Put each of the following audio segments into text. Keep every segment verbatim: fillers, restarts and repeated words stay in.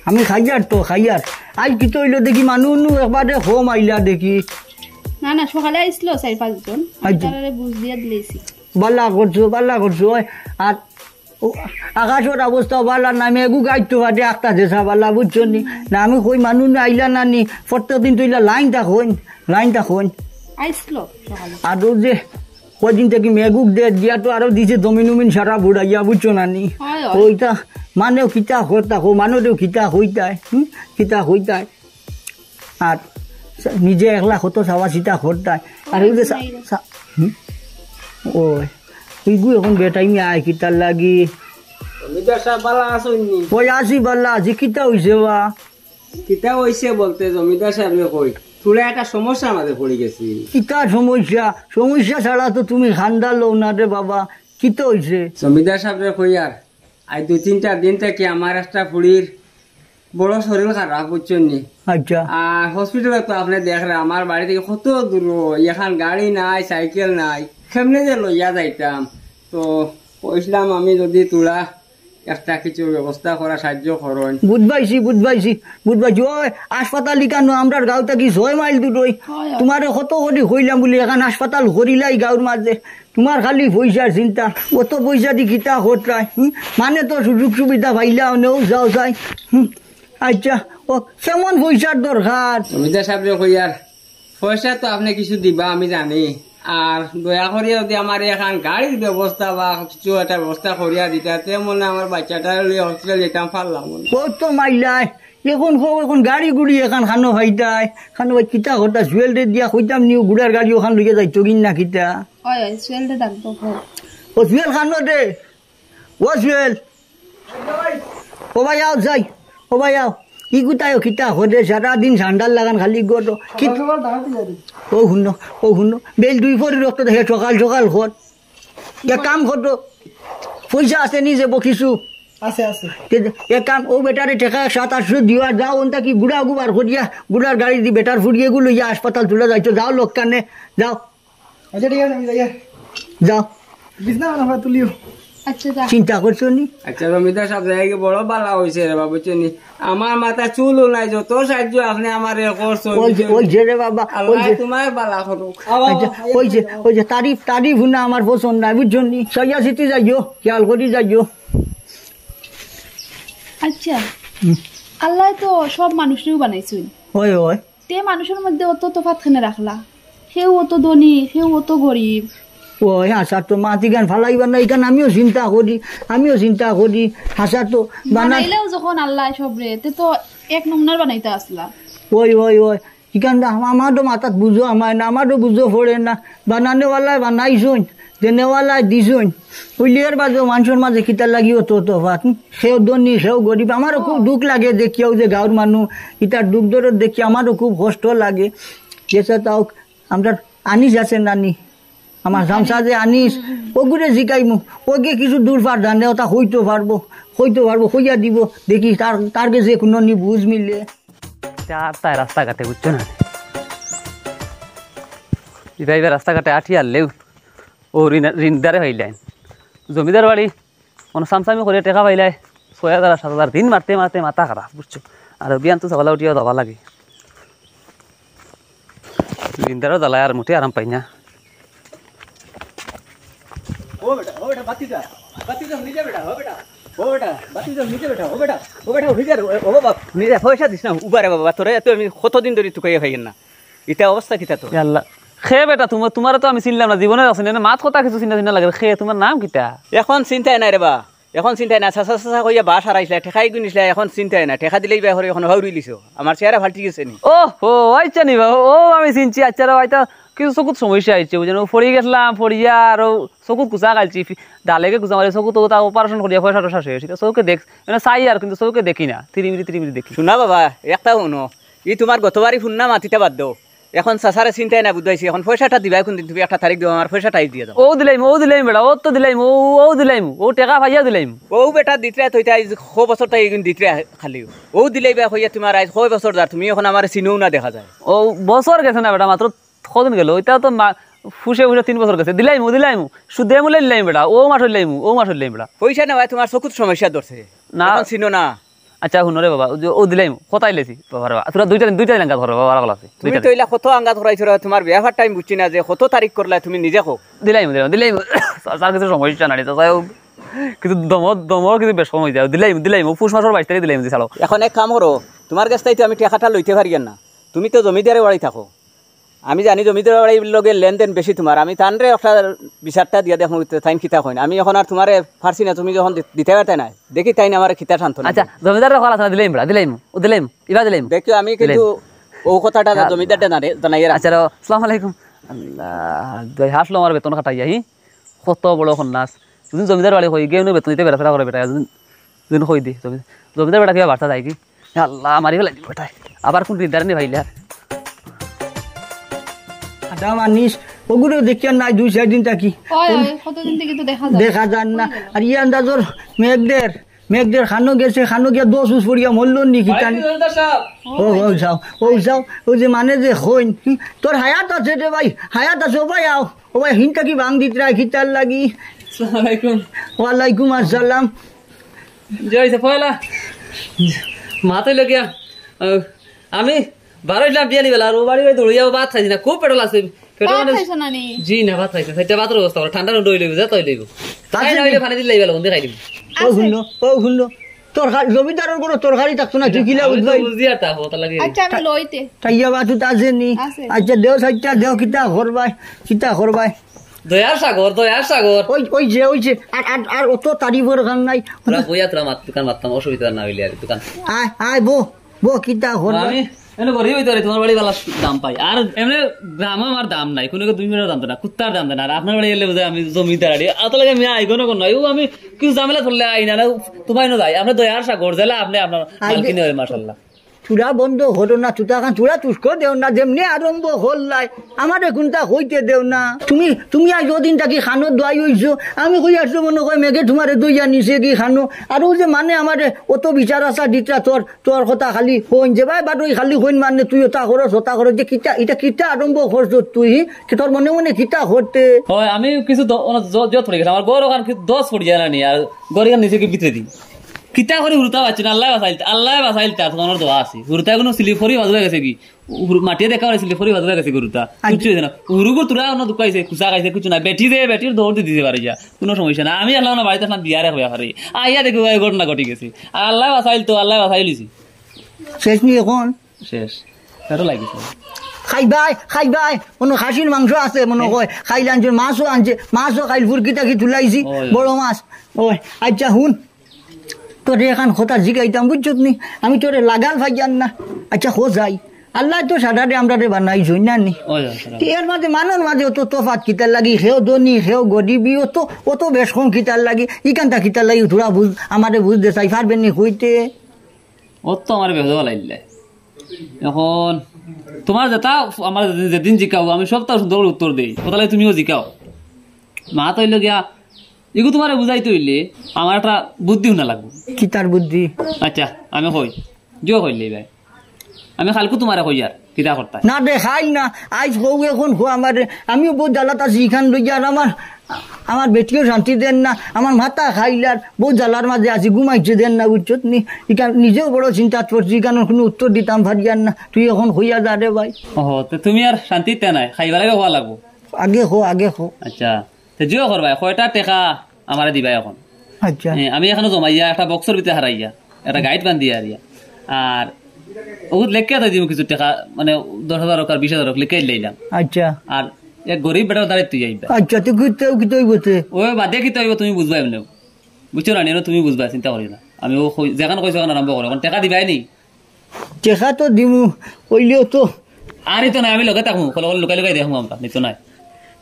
আমি খাইয়ার তো, খাইয়ার। আইজ কিতা অইলো দেখি, মানুষ নু একবারে কম আইলা দেখি। না, না, সকালে আইছিল চাইর পাঁচজন। আচ্ছা। তারারে বুঝ দিয়া দিলাইছি। বালা করছো, বালা করছো। ওই, আর ও, আকাশর অবস্থা বালা না, মেঘও গাইতো পারে, আখতা দেশা বালা, বুঝছো নি? না, আমি কই মানুষ নু আইলা না নি, প্রত্যেক দিন তো ইলা লাইন থাকইন, লাইন থাকইন। আইছিল সকালে। আর ও যে কয়দিন থাকি মেঘ উগ দে, দিয়া তো আরো দিছে জমিন উমিন সারা বুড়াইয়া, বুঝছো না নি? হয়, হয়। ওইটা মানে কিতা করতা কো, মানুষেও কিতা কইতায়, হুম? কিতা কইতায়? আর নিজে একলা কত চাওয়া চিতা করতায়। আর ওই যে সা-, সা-, হুম? ওই, ওইগু এখন বেটাইমে আয় কিতার লাগি? জমিদার সাব, বালা আছইন নি? ওই আছি, বালা আছি, কিতা অইছে বা? কিতা অইছে বলতে জমিদার সাবরে কই, থুড়া একটা সমস্যার মাঝে পড়ি গেছি। কিতা সমস্যা? সমস্যা ছাড়া তো তুমি খান্দা লও না রে বাবা, কিতা অইছে? জমিদার সাবরে কই আর, আইজ দুই তিনটা দিন থাকি আমার একটা ফুড়ির বড় শরীর খারাপ, বুঝছইন নি? আচ্ছা। আর হসপিটালে তো আপনে দেখরা, আমার বাড়ি থাকি কত দূর, অখন গাড়ি নাই, সাইকেল নাই, কেমনে যে লইয়া যাইতাম। তো কইছিলাম আমি যদি থুড়া একটা কিছু ব্যবস্থা করা সাহায্য করইন। বুঝ পাইছি, বুঝ পাইছি, বুঝ পাইছি। ওই হাসপাতাল ইখান নু আমরার গাঁও থাকি ছয় মাইল দূরই। হয়, হয়। তুমারে কত করি কইলাম বুলি, এখান হাসপাতাল করিলাই গাঁওর মাঝে। তুমার খালি পয়সার চিন্তা, অত পয়সা দি কিতা করতায়? হুম? মানে তো সুযোগ সুবিধা পাইলা, অনেও যাও চাই। হুম? আচ্ছা, ও কেমন পয়সার দরকার? জমিদার সাবরে কই আর, পয়সা তো আপনে কিছু দিবা আমি জানি, আর দয়া করিয়া যদি আমারে এখান গাড়ির ব্যবস্থা বা কিছু একটা ব্যবস্থা করিয়া দিতা, তে মনে আমার বাইচ্চাটা লইয়া হসপিটাল যাইতাম পারলাম অনে। ও তো মাইলাই, এখন কও, এখন গাড়ি গুড়ি এখান খানো পাইতায়, খানো পাই কিতা করতা, সুয়েলরে দিয়া কইতাম নি, গুড়ার গাড়ি অখান লইয়া যাইতো কিন না কিতা? ওই, ওই, সুয়েলরে ডাক দেও, কও। ও সুয়েল খানো দে, ও সুয়েল। ও ভাই আও যাই, ও ভাই আও। ই গুতায় কিতা করে সারাদিন সান্ডার লাগান খালি গটো। কি সকাল সকাল ডাকাতি যাবে। ও হুনো, ও হুনো। বেইল দুই পহরি রক্ত দেখে সকাল সকাল কর। এক কাম করো। পয়সা আছে নি যে বকিছু? আছে, আছে। তে এক কাম, ও বেটারে টেকা সাত আটশো দিও আর যাও অন থাকি গুড়া গুবার করিয়া, গুড়ার গাড়ি দি বেটার ফুড়িয়ে গু লইয়া হাসপাতাল তুলা যাইতো, যাও লোক কানে, যাও। আচ্ছা, ঠিক আছে, আমি যাই। যাও। বিছনা বানা তুলিও। আচ্ছা, যা। চিন্তা করছো নি? আচ্ছা, জমিদার সাব, যাই কি বড় বালা অইছে রে বাবা, বুঝছো নি? আমার মাথা চুলও নাই, যত সাহায্য আপনে আমারে করছো, ওই যে, বুঝছো নি? ওই যে রে বাবা, আল্লাহ ওই যে। তুমার বালা করুক। আচ্ছা, ওই যে, ওই যে তারিফ, তারিফ হুনা আমার পছন্দ নাই, বুঝছো নি? সইয়া সিটি যাইও, খেয়াল করি যাইও। আচ্ছা, হুম। আল্লায় তো সব মানুষরেউ বানাইছইন। ওই, ওই। তে মানুষর মধ্যে অত তফাত কেনে রাখলা? কেউ অত ধনী, কেউ অত গরিব। ওই হাছা তো মাত ইখান ফালাইবার না, ইখান আমিও চিন্তা করি, আমিও চিন্তা করি। হাছা তো বানা- বানাইলেও যখন আল্লায় সবরে, তে তো এক নমুনার বানাইতা আছলা। ওই, ওই, ওই। ইখান দা আমা-, আমারও মাথাত বুঝো হামায় না, আমারও বুঝো পড়ে না। বানানেওয়ালায় বানাইছইন, দেনেওয়ালায় দিছইন। অইলে এর বাদেও মানষর মাঝে কিতার লাগি অত তফাত? হুম? কেউ ধনী, কেউ গরিব। আমারও খুব দুখ লাগে দেখিয়া, অউ যে গাঁওর মানুষ, ইতার দুখ দরদ দেখি আমারও খুব কষ্ট লাগে। যেছা তাউক, আমরার আনিস আছে না নি, আমার চামচা যে আনিস, অগুরে জিকাইমু, অগুয়ে কিছু দূর পার জানে, ওটা কইতো পারবো, কইতো পারবো, কইয়া দিবো, দেখি তার, তার গেছে কুনু নি বুঝ মিলে। আর তাই রাস্তাঘাটে, বুঝছো না? ইবা, ইবা রাস্তাঘাটে আটি আরলেউ, ও রিন-, রিনদারে পাইলাইন। জমিদার বাড়ি, অনো সামসামি করিয়া টেকা পাইলায়, ছয় হাজার আর সাত হাজার দিন মারতে মারতে মাথা খারাপ, বুঝছো? আর অভিয়ান তো সকালে উঠিয়া যাওয়া লাগে। রিনদারও জ্বালায় আর মুটে আরাম পাই না। ও বেটা, ও বেটা, বাতি যা, বাতি যা, নিজে বেটা, ও বেটা, ও বেটা, বাতি যা, নিজে বেটা, ও বেটা, ও বেটা, নিজে, ও, ও বাবা, নিজে, পয়সা দিস না, উবারে বাবা, তোরে তো আমি কতদিন ধরি তুকাইয়া খাইয়ের না। ইতা অবস্থা কিতা তোর? ইয়া আল্লাহ। খে বেটা, তুমার, তুমারে তো আমি চিনলাম না, জীবনে আছইন না, মাত কথা কিছু চিনা চিনা লাগে। খে, তুমার নাম কিতা? এখন চিন্তায় নাই রে বা, এখন চিন্তায় নাই। চাচা, চাচা কইয়া বাস হারাইছলা, টেকা ইগু নিছলা, এখন চিন্তায় নাই। টেকা দিলেই বা করে এখন হাউরি লিছো। আমার চেহারা ফাল্টি গেছে নি? ও, ও, আইচ্ছা নি বা, ও, ও, আমি চিনছি, আইচ্ছা রে, অইতা কিছু চকুত সমস্যা আইছে, বুঝছইন? ও পড়ি গেছলাম, পড়িয়া আর ও চকুত কুচা খাইলছি, ফি-, দালেগে কুচা মারি চকুত ওটা operation করিয়া পয়সা টয়সা শেষ। ইটা চউখে দেখ, মানে চাই আর কিন্তু চউখে দেখি না, তিরিমিরি তিরিমিরি দেখি। হুনা বাবা, একটা হুনো, ই তুমার গতবারি হুননা মাতিতা বাদ দেও। এখন চাচারে চিন্তায় না বুঝাইছি, এখন পয়সাটা দিবায় কুনদিন, তুমি একটা তারিখ দেও, আমার পয়সাটা দিয়া যাও। ও দিলাইমু, ও দিলাইমু বেটা, ও তো দিলাইমু, ও, ও দিলাইমু, ও টেকা পাইয়া দিলাইমু। ও বেটা দিতরা তো ইতা আইজ কয় বছর তাই এগুন দিতরা খালি। ও দিলাইবা কইয়া তুমার আইজ কয় বছর যার, তুমি এখন আমারে চিনও না দেখা যায়। ও বছর গেছে না বেটা, মাত্র কদিন গেল, ওইটা তো মা-, ফুসে ফুসে তিন বছর গেছে। দিলাইমু, দিলাইমু, সুদে মূলে দিলাইমু বেটা, ও মাসে দিলাইমু, ও মাসে দিলাইমু বেটা। পয়সা নেওয়ায় তুমার চকুত সমস্যা ধরছে। না। এখন চিনো না। আচ্ছা, হুনো রে বাবা, ও যে, ও দিলাইমু, কথা অইলেছি, বাবা রে বাবা। তোরা দুইটা দিন, দুইটা দিন আঙ্গাত করো, বাবা, বাবা, লাগছে। তুমি দুইটা তো দিন। ইলা কত আঙ্গাত করাইছো রে, তোমার বিয়া পার টাইম বুঝছি না যে কত তারিখ করলায় তুমি নিজে কও। দিলাইমু, দিলাইমু, দিলাইমু। তার কিছু সমস্যা নাই, তো যাই হোক, কিছু দমর, দমর কিছু বেশ কম অই যায়। দিলাইমু, দিলাইমু, পুষ মাসর বাইশ তারিখ দিলাইমু, দি ছাড়ো। এখন এক কাম করো, তোমার গেছ থাকি তো আমি টেকাটা লইতে পারিয়ার না, তুমি তো জমিদারর বাড়ি থাকো, আমি জানি জমিদারর বাড়ির লগে লেনদেন বেশি তোমার, আমি তানরে একটা বিচারটা দিয়া দেখমু, তাইন কিতা কইন। আমি এখন আর তোমারে পারছি না, তুমি যখন দি-, দিতে পারতায় না, দেখি তাইন আমারে কিতা সান্ত্বনা আচ্ছা, দেইন। জমিদারর কল আছে না, দিলাইমু, দিলাইমু, ও দিলাইমু, ইবা দিলাইমু। দেখিও, আমি কিন্তু দিলাইমু। ও কথাটা হ্যাঁ। জমিদাররে জানাই, জানাইয়া রাখমু। আচ্ছা, রে, আসসালামু আলাইকুম। আল্লাহ, দুই হাসলো আমার বেতন কাটাইয়া, হি? কত বড় খন্নাস। যদি জমিদারর বাড়ি কই, গিয়া বেতন দিতে বেড়াফেরা করে বেটা, যদি, যদি কই দি, জমি-, জমিদারর বেটা কিবা বার্তা যায় কি? ইয়া আল্লাহ, মারি ফেলাই দিব বেটায়। আবার কোন ঋণদারে নি ভাইলা? আদা মানিস, ওগুলো দেখিয়ার নাই দুই চাইর দিন থাকি। ওই, ওই, কতদিন থাকি তো দেখা যায়। দেখা যায় না। আর ই আন্দাজর মেঘ দের, মেঘ দের খানো গেছে, খানো গিয়া দশ উস পড়িয়া মরল নি কিতা নি? ও, ও যাও, ও যাও, ও যে মানে যে কইন, হুম, তোর হায়াত আছে রে ভাই, হায়াত আছে, ও ভাই আও, ও ভাই হিন থাকি ভাং দিত রায় কিতার লাগি। আসসালামু আলাইকুম। ওয়ালাইকুম আসসালাম। যে হইছে পয়লা। মাথায় লাগিয়া, আহ, আমি বারইছলাম বিয়ানি বেলা, আর ও বাড়ি বাড়ি দৌড়িয়া ভাত খাইছি না, খুব পেটো লাগছে। পেটো ভাত মানে খাইছো না নি? জি না, ভাত খাইছি না। সেটা ভাতর ব্যবস্থা করো, ঠান্ডা রোদ হইলে বুঝা তৈলে হইব। তাই তাই না হইলে পানি দিলে বেলা, বন্ধে খাই দিব। আছে। ও হুনো, ও হুনো। তোর খা-, জমিদারর ঘরো তরকারি থাকতো না, তুই কিলা আমি তো বুঝবাই? বুঝি আর তা হতা লাগে। আচ্ছা, আমি লইতে। তাইয়া বাতু তা আছে নি? আছে। আচ্ছা, দেও সাইডটা দেও, কিতা করবায়? কিতা করবায়? দয়ার সাগর, দয়ার সাগর। ওই, ওই যে, ওই যে, আর, আর, আর অত তারিফর গান নাই। তোরা বইয়া তোরা মাত, দোকান মারতাম, অসুবিধা না হইলে আর দোকান। আয়, আয়, বো, বো, কিতা করবায়? আমি এনে গরিব হইতে পারি, তোমার বাড়ি বালা দাম পাই। আর এমনি গ্রামে আমার দাম নাই, কোনো দুই মিনিটের দাম দেয় না, কুত্তার দাম দেয় না। আর আপনার বাড়ি গেলে বুঝে আমি জমিদার আড়ি, অত লাগে আমি আইগো না কোনো, ও আমি কিছু ঝামেলা করলে আই না, না, তোমায় না যাই। আপনি দয়ার সাগর, জেলা আপনি আপনার আই দে। মালকিনি হয়, মাশাআল্লাহ। চূড়া বন্ধ করো না, চুতা খান চূড়া তুস্ক দেও না, যেমনে আরম্ভ করলাই, আমারে কোনটা কইতে দেও না। তুমি, তুমি আজ ওদিন থাকি খানো দোয়াই হইছো, আমি কই আসছো মনে কয় মেঘে তোমারে দইয়া নিছে কি খানো। আর ও যে মানে আমারে অত বিচার আসা দিতরা তোর, তোর কথা খালি কইন, যে ভাই বাটই খালি কইন মানে তুই ওটা করস, ওটা করস, যে কিতা, এটা কিতা আরম্ভ করছো তুই, কি তোর মনে মনে কিতা করতে? হয়, আমি কিছু দ-, ওনা জ-, জত পড়ে গেছে, আমার গরু খান কি দশ পড়ে যায় না নি, আর গরু খান নিচে কি ভিতরে দি। কিতা করি হুরুতা বাঁচছে না, আল্লাহ বাঁচাইল, আল্লাহ বাঁচাইল, তার তোমার দোয়া আছে। হুরুতা কোনো স্লিপ করি বাজু গেছে কি? হুরু-, মাটিয়ে দেখা পারে স্লিপ করি বাজু গেছে গরুটা। আচ্ছা। কিচ্ছু হইছে না। হুরু গো তোরা অন্য দুঃখ আইছে, কুচা খাইছে, কিছু না। বেটি দে, বেটির দৌড় দি দিতে পারে যা। কোনো সমস্যা না। আমি আল্লাহ না বাড়িতে আসলাম বিয়ারে হইয়া পারে। আইয়া দেখি ওই ঘটনা ঘটি গেছে। আর আল্লাহ বাঁচাইল তো, আল্লাহ বাঁচাইলিছি। শেষ নি এখন? শেষ। তারও লাগিছে। খাইবায়, খাইবায়। কোনো খাসির মাংস আছে মনে হয়। খাইল আনছে, মাছও আনছে। মাছও খাইল ফুরকি থাকি তুলাইছি। ওই, ওই। বড় মাছ। ওই, আচ্ছা হুন। তোরে এখান কথা জিগাইতাম, বুঝছত নি? আমি তোরে লাগাল ফাইজান না। আচ্ছা, খো যাই। আল্লাহ তো সাদারে আমরারে বানাইছইন না নি? ওই, ওই, সাদা। তে এর মাঝে মানর মাঝে অত তফাত কিতার লাগি? হেও ধনী, হেও গরিবি, অত, অত বেশ কম কিতার লাগি? ইখানটা কিতার লাগি? থুড়া বুঝ, আমারে বুঝ দে চাই, পারবে নি কইতে? অত তো আমারে বেহুদা বানাইলে। এখন তোমার যেটা আমার যেদিন, যেদিন জিকাও, আমি সবটা সুন্দর করে উত্তর দেই। কথা লাগে তুমিও জিকাও। মা তো হইলো গিয়া, এগু তোমারে বুঝাইতে হইলে আমার একটা বুদ্ধি হুনা লাগবো। কিতার বুদ্ধি? আচ্ছা, আমি কই, জিও কইলে ভাই, আমি কালকু তোমারে কইয়ার, কিতা করতায়? না রে, খাইল না, আইজ কও এখন কও আমারে, আমিও বউত জ্বালাত আছি, ইখান লইয়া আর আমার, আমার বেটিও শান্তি দেন না, আমার মাথা খাইল আর বউত জ্বালার মাঝে আছি, ঘুমাইতে দেন না, বুঝছত নি? ইখান নিজেও বড় চিন্তাত পড়ছি, ইখানর কোনো উত্তর দিতাম পারিয়ার না, তুই এখন কইয়া যা রে ভাই। ওহো, তে তুমি আর শান্তিতে নাই, খাইবার আগে কওয়া লাগবো। আগে কও, আগে কও। আচ্ছা, তে জিও করবায়, কয়টা টেকা আমারে দিবায় এখন? আচ্ছা। এ, আমি এখানো জমাইয়া, একটা বক্সর ভিতরে হারাইয়া, একটা গাইট বান্ধিয়া হারিয়া। আর ও লেখিয়া থই দিমু কিছু টেকা, মানে দশ হাজার হোক আর বিশ হাজার হোক, লেখিয়া লইলাম। আচ্ছা। আর এক গরিব বেটার দ্বারে তুই আইবা। আচ্ছা, তুই কিতা, কিতা অইবো তে? ও বাদে কিতা অইবো তুমি বুঝবায় এমনে। বুঝছো না, নিয়ে তুমি বুঝবায়, চিন্তা করিও না। আমি ও কই-, যেখান কইছো ওখান আরম্ভ করো, এখন টেকা দিবায় নি? টেকা তো দিমু, অইলেও তো। আরে তো না, আমি লগে থাকমু, কল কল লুকাই লুকাই দেখমু আমরা, নিতো নাই।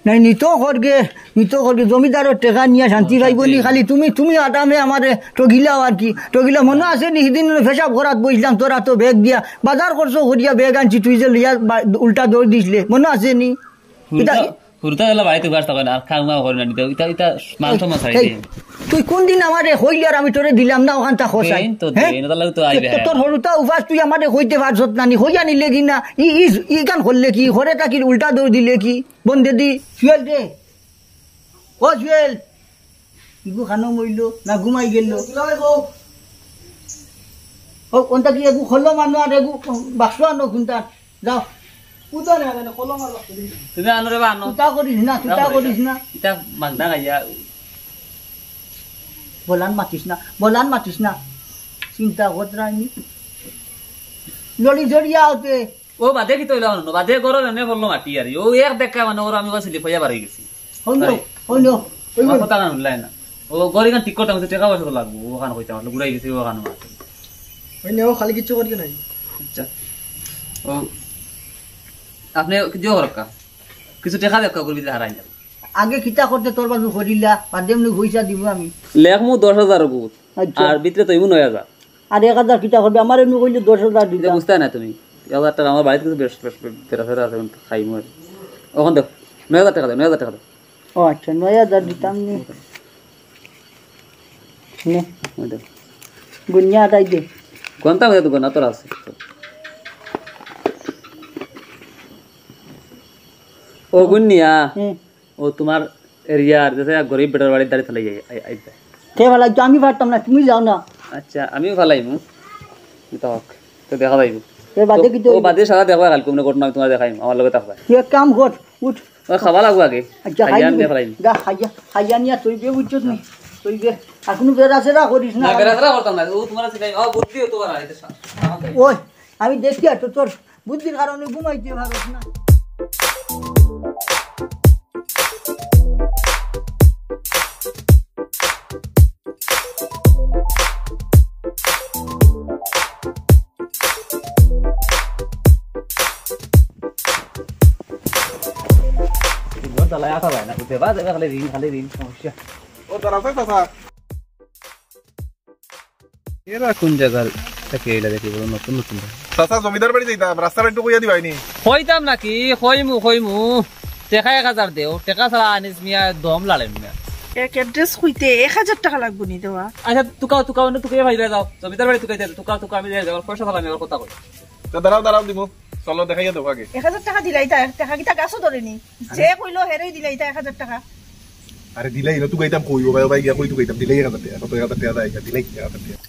নাই, নিতো করগে, নিতো করগে, জমিদারর টেকা নিয়া শান্তি পাইবো নি? খালি তুমি, তুমি আদামে আমারে ঠগিলাও আর কি, ঠগিলাও। মনো আছে নি, হিদিন পেশাব করাত বইছলাম, তোরা তো ব্যাগ দিয়া, বাজার খরচ করিয়া ব্যাগ আনছি, তুই যে লইয়া বা-, উল্টা দৌড় দিছলে, মনো আছে নি? হুরুতা, ইতা হুরুতা গেলা বাড়িতে বাস থাকে না, আর খাওয়া দাওয়া করে না নিতে, ইতা, ইতা মান সম্মান ছাড়ি এই, দিয়ে। তুই কোন দিন আমারে কইলে আর আমি তোরে দিলাম না, ওখান তা খোসাই? দেন তো হ্যাঁ? দেন, তাহলে তো আইবে, তো-, হ্যাঁ। তোর হুরুতা উপাস তুই আমারে কইতে পারছত না নি, কইয়া নিলে কি না? ই, ই, ই কান করলে কি? ঘরে থাকি উল্টা দৌড় দিলে কি? বন্ধে দি, জুয়েল দে। ও জুয়েল, ইগু খানো মইল না ঘুমাই গেল? ও, কোনটা কি এগু কলম আনো আর এগু বাক্স আনো কোনটা? যাও। কোনটা না, মানে, কলম আর বাক্স দিন। তুমি আনো রে বা, আনো। তুতা করিস না, তুতা করিস না। ইতা মাগনা খাইয়া। বলান মাতিস না, বলান মাতিস না। চিন্তা করতে রাইনি। লড়ি জড়িয়া হতে। ও বাদে কিতা অইলো, আনো, বাদে গরম এমনে পড়লো মাটি আর। ও এক দেখা মানে ওর আমি কইছি, লিফাইয়া বাড়ি গেছি। হইল, আরে, হইল, হইল। আমার কথা কান হুনলাই না। ও গড়ি কান ঠিক করতাম, টেকা পয়সা তো লাগবো, ওখান কইতাম, আসলে ঘুরাই গেছি, ওখান মারতে। হইল, ও খালি কিচ্ছু করিও নাই। আচ্ছা। ও, আপনি দিও করক্কা। কিছু টেকা দেক্কা করবি, হারাই যাবে। আগে কিতা করতে তোর বাজু করিলা, বাদে এমনি পয়সা দিব আমি। লেখমু দশ হাজার অগু, আচ্ছা। আর ভিতরে তো ইমু নয় হাজার। আর এক হাজার কিতা করবে? আমার এমনি কইলে দশ হাজার এটা দিতাম। বুঝতে না তুমি। এক হাজার টেকা আমার বাড়িত কিছু বেশ, বেশ, বেশ, বেড়া ফেরা আছে, এখন খাইমু আর। ওখান দেখ, নয় হাজার টেকা দে, নয় হাজার টেকা দে। ও আচ্ছা, নয় হাজার দিতাম নি। নে। ওই দেখ। গুনিয়া আটাই দে। গন্তা হয়ে তো গন্তা তোর আছে। ও গুনিয়া। হুম। ও তোমার এরিয়ার যে এক গরিব বেটার বাড়ির দাড়ি ফালাই আই-, আই-, আইবে। কে ফালাই? তো আমি পারতাম না, তুমি যাও না। আচ্ছা, আমিও ফালাইমু। তো হোক, তো দেখা যাইব। এ বাদে তো, কি তো ও বাদে সারা দেখবা, কালকে কোনো ঘটনা আমি তোমার দেখাইমু, আমার লগে থাকবা। তুই এক কাম কর, উঠ। ও খাবা লাগবো আগে। আচ্ছা, খাইয়া খাই আনিয়া নিবি। ফালাইমু। যা, খাইয়া, খাইয়া নিয়া তুই বে বুঝছত নি? তুই বে, এখনো বেড়াছেড়া করিস না। না, বেড়াছেড়া করতাম না। ও তোমার আছে নাই? ও বুদ্ধি হতো পারা, এটা সা-, সামাল দেয়। ওই, আমি দেখি আর তো তোর বুদ্ধির কারণে ঘুমাইতে পারস না। ঘর জ্বালায় আসা যায় না, বুঝতে পারছো? খালি ঋণ, খালি ঋণ, সমস্যা। ও, দাঁড়াও, দাঁড়াও, দাঁড়াও। এরা কোন জায়গার থেকে এলা দেখি বলো, নতুন নতুন জায়গা। চাচা, জমিদার বাড়ি যাইতাম, রাস্তার একটু কইয়া দিবাইনি। কইতাম নাকি? কইমু, কইমু। টেকা এক হাজার দেও, টেকা ছাড়া আনিস মিয়া দম লাড়েন মিয়া। এক অ্যাড্রেস কইতে এক হাজার টেকা লাগবো নি দেওয়া? আচ্ছা, তুকাও, তুকাও, অন্য তুকাইয়া ভাই যাও। জমিদার বাড়ি তুকাইতে, তুকাও, তুকাও, আমি যাই, যাওয়ার পয়সা ছাড়া আমি আর কথা কই। তো দাঁড়াও, দাঁড়াও, দিমু। চলো, দেখাইয়া দেবো আগে। এক হাজার টেকা দিলাইতা, টেকা কিতা গাছও ধরে নি? আরে। যে কইলো, হেরেই দিলাইতা এক হাজার টেকা। আরে দিলাই, ইনো তুকাইতাম কই, ও ভাই, ও ভাই, গিয়া কই তুকাইতাম, দিলাই এক হাজার টেকা, কত এক হাজার টেকা দেয়, দিলাই এক হাজার টেকা।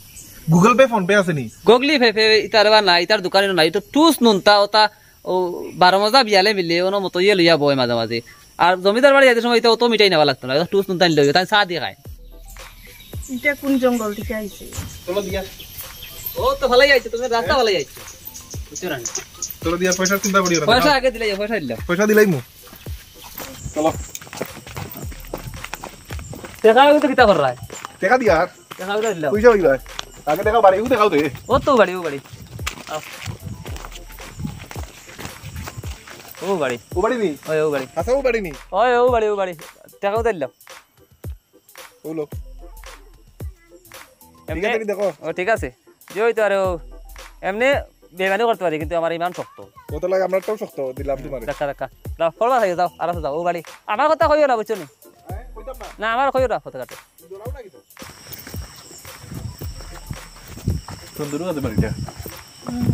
Google Pay, PhonePe আছে নি? Google Pay, Pay, ইতার বা নাই, ইতার দোকানে নাই, তো টুস নুনতা, ওটা, ও, বারো মজা বিয়ালে মিলে, ওনো মতো ইয়ে লইয়া বয় মাঝে মাঝে। আর জমিদার বাড়ি যাইতে সময় ইতা অত মিঠাই নেওয়া লাগতো না, টুস নুনতা নিলে হইতো, তাই চা দিয়ে খায়। ইটা কোন জঙ্গল থেকে আইছে? চলো দিয়া। ও তো ভালাই আইছে, তুমি রাস্তা ভালাই আইছে। বুঝছো না? চলো দিয়া, পয়সা চিন্তা করিও না, পয়সা দেখাও। আগে দিলে, পয়সা দিলে। পয়সা দিলাইমু। চলো। দেখা হইতো কিতা কর রায়? দেখা দিয়া আর। দেখা হইতো দিলাম। পয়সা হইবা। আগে দেখা বাড়ি, ও দেখাও দে। ও তো বাড়ি, ও বাড়ি। আও। ও বাড়ি। ও বাড়ি নি? ওই ও বাড়ি। আচ্ছা, ও বাড়ি নি? ওই ও বাড়ি, ও বাড়ি। দেখা হইতো দিলাম। ও লোক। এমনি ঠিক আছে, দেখো। ও ঠিক আছে। যে ওই তো আরে ও এমনি বেমানি করতে পারি, কিন্তু আমার ইমান শক্ত। কত লাগে? আমরারটাও শক্ত, দিলাম তোমারে। দেখা, দেখা। যাও, করবা থাকে, যাও, আরামসে যাও, ও বাড়ি। আমার কথা কইও না, বুঝছো নি? হ্যাঁ, কইতাম না। না, আমার কইও না, কথা কাটে। দৌড়াও না কিন্তু। সুন্দর আছে বাড়িটা। হুম।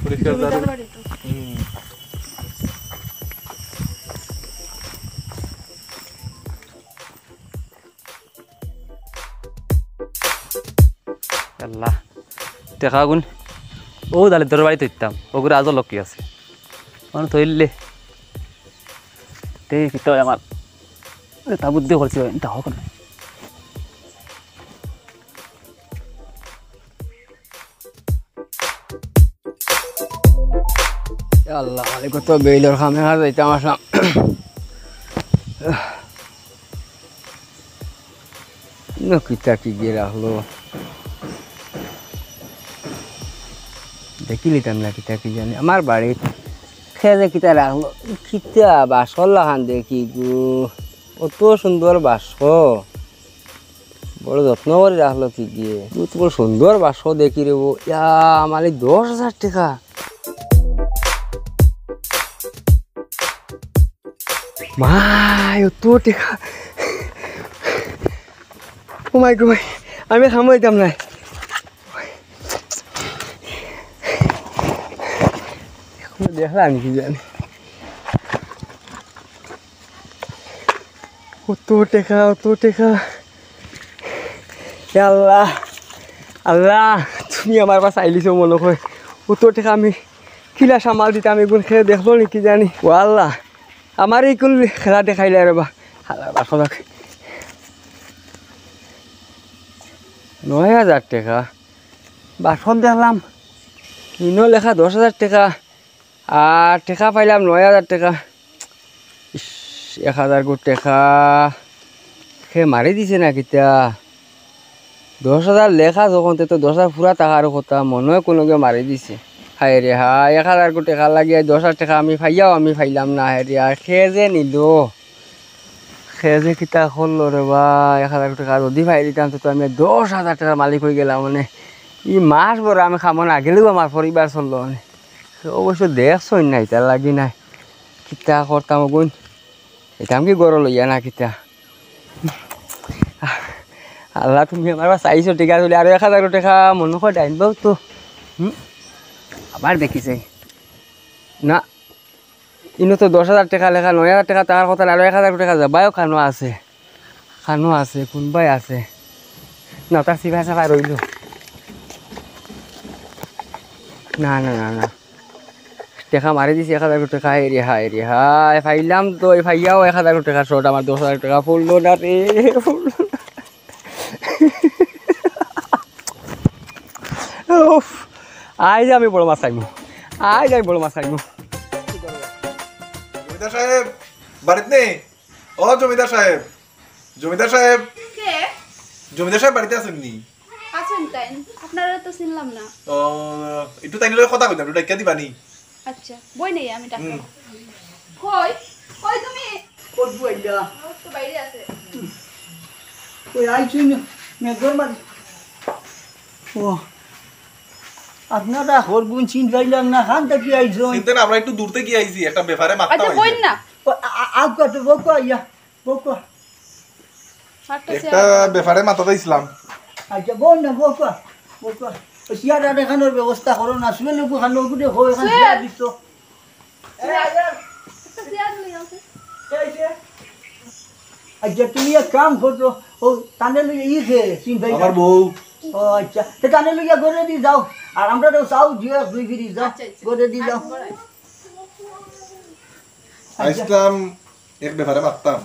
পরিষ্কার জমিদার ঝাড়ু। বাড়ি তো। হুম। আল্লাহ, টেকাগুন ও দালিদ্দর বাড়িত থইতাম, ওগুরে আজও লক্ষ্মী আছে। মানে থইলে, তে কিতা অয় আমার, তা বুদ্ধি করছি, তা হোক না। এ আল্লাহ, খালি কত বেইলর কামে আর যাইতাম আসলাম। ইনো কিতা কি গিয়ে রাখলো? দেখিলিতাম না কিতা কি জানি। আমার বাড়িত খেয়ে কিতা রাখলো? কিতা বাসর লাখান দেখি গো। অত সুন্দর বাস। বড় যত্ন করি রাখলো কি গিয়ে। বহুত বড় সুন্দর বাস দেখি রে বো। ইয়া, মালিক দশ হাজার টেকা। মাই, অত টেকা। ও মাই গো মাই, আমি খামো দিতাম না। এখন দেখলাম কি জানি। অত টেকা, অত টেকা। ইয়া আল্লাহ, আল্লাহ, তুমি আমার বাঁচাইলিছো মনো কয়। অত টেকা আমি কিলা সামাল দিতাম, এগুন খেয়ে দেখলো নি কি জানি। ও আল্লাহ, আমার এই কোন খেলা দেখাইলে রে বা। হালার বাসো দেখ। নয় হাজার টেকা। বাসন দেখলাম, ইনো লেখা দশ হাজার টেকা। আর টেকা পাইলাম নয় হাজার টেকা। ইস, এক হাজার গু টেকা। হে মারি দিছে না কিতা? দশ হাজার লেখা যখন, তে তো দশ হাজার পুরা থাকার কথা, মনো অয় কুনুগে মারি দিছে। হায় রে হায়, এক হাজার গু টেকা লাগিয়া দশ হাজার টেকা আমি পাইয়াও আমি পাইলাম না। হায় রে হায়, কে যে নিল, কে যে কিতা করলো রে বা। এক হাজার গু টেকা যদি পাই দিতাম, তে তো আমি দশ হাজার টেকার মালিক অই গেলাম। মানে, ই মাস ভর আমি কামো না গেলেও আমার পরিবার চললো। মানে, অবশ্য দেখছইন না, ইতার লাগি নাই। কিতা করতাম অগুন? ইতাম কি গরো লইয়া না কিতা? আল্লাহ, তুমি আমার বাঁচাইছো, ঠিক আছে, অইলে আরো এক হাজার টেকা মনো কয় ডাইন বাও তো। হুম? আবার দেখি চাই। না, ইনো তো দশ হাজার টেকা লেখা, নয় হাজার টেকা থাকার কথা, আরো এক হাজার টেকা যাবায়ও কানো আছে। কানো আছে, কুনবায় আছে। না, তার সিপাই সাপাই রইল। না, না, না, না। টেকা মারি দিছি এক হাজার টেকা, হায় রে হায় রে হায়, পাইলাম তো, এই পাইয়াও এক হাজার টেকা short, আমার দশ হাজার টেকা ফুললো না রে, ফুললো না। উফ, আইজ আমি বড় মাছ খাইমু, আইজ আমি বড় মাছ খাইমু। জমিদার সাহেব, বাড়িত নেই? ও জমিদার সাহেব, জমিদার সাহেব। কে? জমিদার সাহেব বাড়িত আছইন নি? আছইন তাইন, আপনারে তো চিনলাম না। ও, একটু তাইন লগে কথা কইতাম, একটু ডাকিয়া দিবা নি? আচ্ছা, বই নেই, আমি ডাকতাম। হুম। কই? কই তুমি? কই বইলা? ও তো বাইরে আছে। কই আইছইন নি? মেঘর মাঝে। ও, আপনারা হরগুন চিন পাইলাম না, খান থাকি আইছইন। চিনতে না, আমরা একটু দূর থাকি আইছি, একটা ব্যাপারে মাততাম আইছি। আচ্ছা, বইন না। ও, আ-, আ-, আউক্কা তো, বউক্কা আইয়া। বউক্কা। একটা ব্যাপারে মাততাম আইছিলাম। আচ্ছা, বউক্কা, বউক্কা। ওই চেয়ার আর এখানোর ব্যবস্থা করো না, শুয়ে লোক খানো গুটে হো, এখান চেয়ার দিত। এই, আয়, আয়। একটা চেয়ার লই আও তো। এই যে। আচ্ছা, তুমি এক কাম করো, ও তানে লই ই খে, চিন ভাই। আমার বউ। ও আচ্ছা, তো তানে লইয়া ঘরে দি যাও, আর আমরা তো চাও দিও এক দুই ফিরি যাও, আচ্ছা, আচ্ছা। ঘরে দি যাও। আচ্ছা। আইসলাম এক ব্যাপারে মাততাম।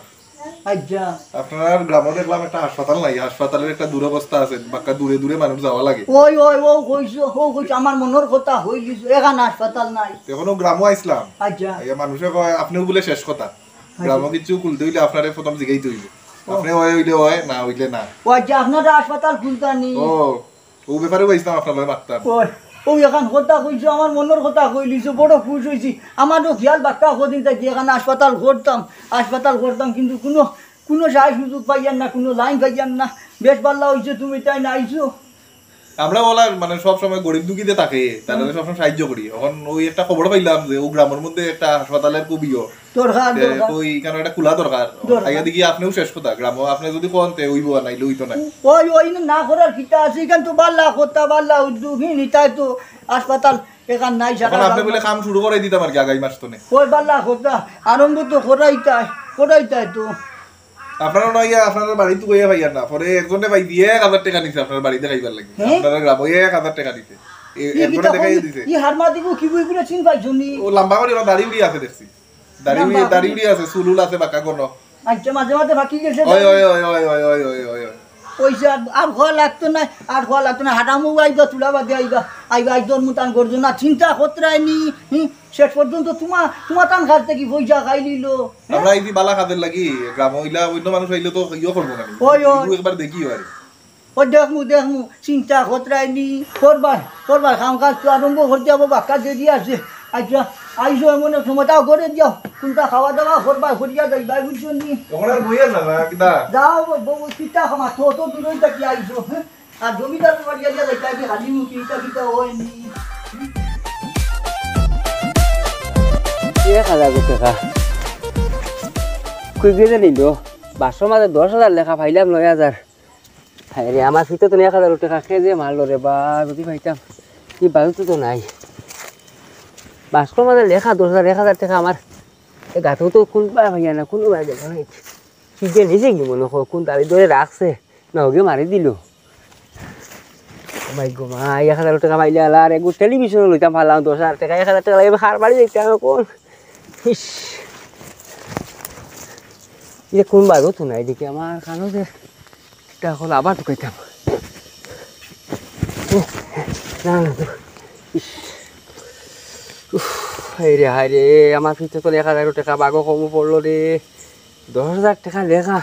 আচ্ছা। আপনার গ্রামো দেখলাম একটা হাসপাতাল নাই, হাসপাতালের একটা দুরবস্থা আছে, বাক্কা দূরে দূরে মানুষ যাওয়া লাগে। ওই, ওই, ও কইছো, ও কইছো, আমার মনর কথা কই দিছো, এখান হাসপাতাল নাই। এখনো গ্রামো আইসলাম। আচ্ছা। এই মানুষে কয়, আপনেও বুলে শেষ কথা। আচ্ছা। গ্রামো কিছু খুলতে অইলে আপনারে প্রথম জিগাইতে অইবো। ও। আপনে অয় অইলে অয়, না অইলে না। ও আচ্ছা, আপনারা হাসপাতাল খুলতা নি? ও। ও ব্যাপারে ভাইস্তাম আপনার লগে মাততাম। ওই, ও এখান কথা কইছো, আমার মনর কথা কইলিছো, বড় খুশ অইছি। আমারও খিয়াল বাক্কা কদিন থাকি এখান হাসপাতাল করতাম, হাসপাতাল করতাম, কিন্তু কুনু, কুনু সাহায্য সুযোগ পাইয়ার না, কুনু লাইন পাইয়ার না। বেশ ভালা অইছে তুমি তাইন আইছো। আমরা ওলা মানে সব সময় গরিব দুঃখীতে থাকে, তারা হুম। সবসময় সাহায্য করি। এখন ওই একটা খবর পাইলাম যে ও গ্রামের মধ্যে একটা হাসপাতালের খুব ইয়ো। দরকার, তে দরকার। কই, ইখানো একটা খোলা দরকার। দরকার। আইয়া দেখি আপনেও শেষ কথা, গ্রামো আপনে যদি কন, তে অইবো, আর নাইলে অইতো না। ওই, ওই না করার কিতা আছে, ইখান তো বালা কথা, বালা উদ্যোগ, হি, নিতাই তো হাসপাতাল এখান নাই, এখন সারা আপনে গাঁও বলে নাই। কাম শুরু করাই দিতাম আর কি, আগামী মাস তনে। ওই বালা কথা, আরম্ভ তো করাইতাই, করাইতাই তো। আপনারা নয়, আপনারা বাড়িত গিয়া পাইয়ার না, পরে একজনে ভাই দিয়ে এক হাজার টেকা নিছে আপনার বাড়িত দেখাইবার লাগি। হ্যাঁ? আপনারা গ্রামো এক হাজার টেকা দিতে। এ-, ই একজনে কিতা দেখাই কই? দিছে। ই হারমা দিব কি বই করে চিন পাইছো নি? ও লম্বা করি ওরা দাড়ি উড়ি আছে দেখছি। দাড়ি উড়ি, লম্বা দাড়ি করি। উড়ি আছে, চুল উল আছে বাঁকা কোনো। আচ্ছা, মাঝে মাঝে বাকি গেছে ওই, দাড়ি। ওই, ওই। ওই যে আর, আর হওয়া লাগতো না, আর হওয়া লাগতো না, হাঁটামু আইবা, তুলা বাদে আইবা, আইবা, আইজ তোর মুতান করছো না, চিন্তা করতে রায়নি, হুম, শেষ পর্যন্ত তোমা, তোমা তান কাছ থেকে পয়সা খাই নিল, হ্যাঁ? আমরা এই যে বালা কাজের লাগি, গ্রাম হইলা অন্য মানুষ আইলে তো ইয়ে করবো না, ওই, ওই। একবার দেখি হয়। ও দেখমু, দেখমু, চিন্তা খতরাইনি। করবার, করবার, কাম কাজ তো আরম্ভ করতে যাবো, বাক্কা দেরি আছে। আচ্ছা, আইসো এমন এক সময়, তাও করে যাও। কোনটা খাওয়া দাওয়া করবার, করিয়া যাই, ভাই, বুঝছো নি? ওখানে আর বইয়ার না, না, কিতা? যাও, বউ, বউ, কিতা খামা, তো, তো দূরই থাকি আইসো, হ্যাঁ? আর জমিদার বাড়ি আইয়া যাইতে আগে খালি মুখে, ইটা কিতা হয়নি। এক হাজার টেকা। কই গেলে নিল? বাক্সর মাঝে দশ হাজার লেখা, পাইলাম নয় হাজার। হায় রে, আমার ফিতো তো এক হাজার টেকা কে যে মারলো রে বা, যদি পাইতাম। কি বাজু তো, তো নাই। বাক্সর মাঝে লেখা দশ হাজার, এক হাজার টেকা আমার। এ গাতেও তো কোন বা ভাইয়া না, কোনো ভাই গেল নাই। কি যে নিজে কি মনে হয়, কোন দাবি ধরে রাখছে, না ওকে মারি দিল। মাই গো মাই, এক হাজার টেকা পাইলে আলা আর এগু টেলিভিশন লইতাম পারলাম, দশ হাজার টেকা, এক হাজার টেকা লাগে, আমি কার বাড়ি যাইতাম এখন? ইস, ইটা কোন বারো তো নাই দেখি আমার কানো যে টেকা অকল আবার তুকাইতাম। এ, না, না, তো, ইস, উফ, হায় রে, হায় রে, আমার ফিতে তো এক হাজার টেকা বাগো কমু পড়লো রে, দশ হাজার টেকা লেখা,